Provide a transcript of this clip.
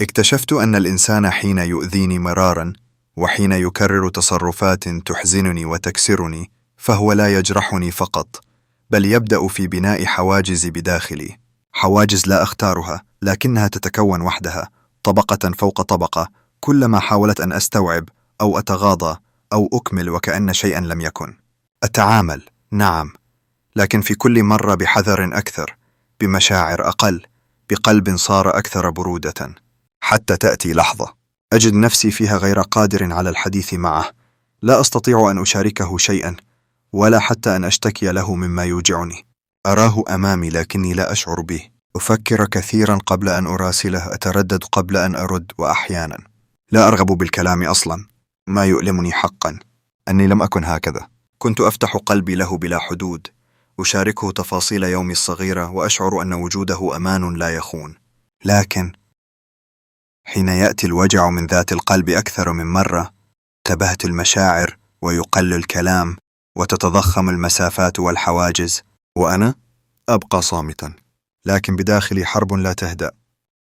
اكتشفت أن الإنسان حين يؤذيني مرارا وحين يكرر تصرفات تحزنني وتكسرني فهو لا يجرحني فقط، بل يبدأ في بناء حواجز بداخلي، حواجز لا أختارها لكنها تتكون وحدها طبقة فوق طبقة كلما حاولت أن أستوعب أو أتغاضى أو أكمل وكأن شيئا لم يكن. أتعامل، نعم، لكن في كل مرة بحذر أكثر، بمشاعر أقل، بقلب صار أكثر برودة، حتى تأتي لحظة أجد نفسي فيها غير قادر على الحديث معه، لا أستطيع أن أشاركه شيئا ولا حتى أن أشتكي له مما يوجعني. أراه أمامي لكني لا أشعر به، أفكر كثيرا قبل أن أراسله، أتردد قبل أن أرد، وأحيانا لا أرغب بالكلام أصلا. ما يؤلمني حقا أني لم أكن هكذا، كنت أفتح قلبي له بلا حدود، أشاركه تفاصيل يومي الصغيرة وأشعر أن وجوده أمان لا يخون. لكن حين يأتي الوجع من ذات القلب أكثر من مرة تبهت المشاعر ويقل الكلام وتتضخم المسافات والحواجز، وأنا أبقى صامتا، لكن بداخلي حرب لا تهدأ.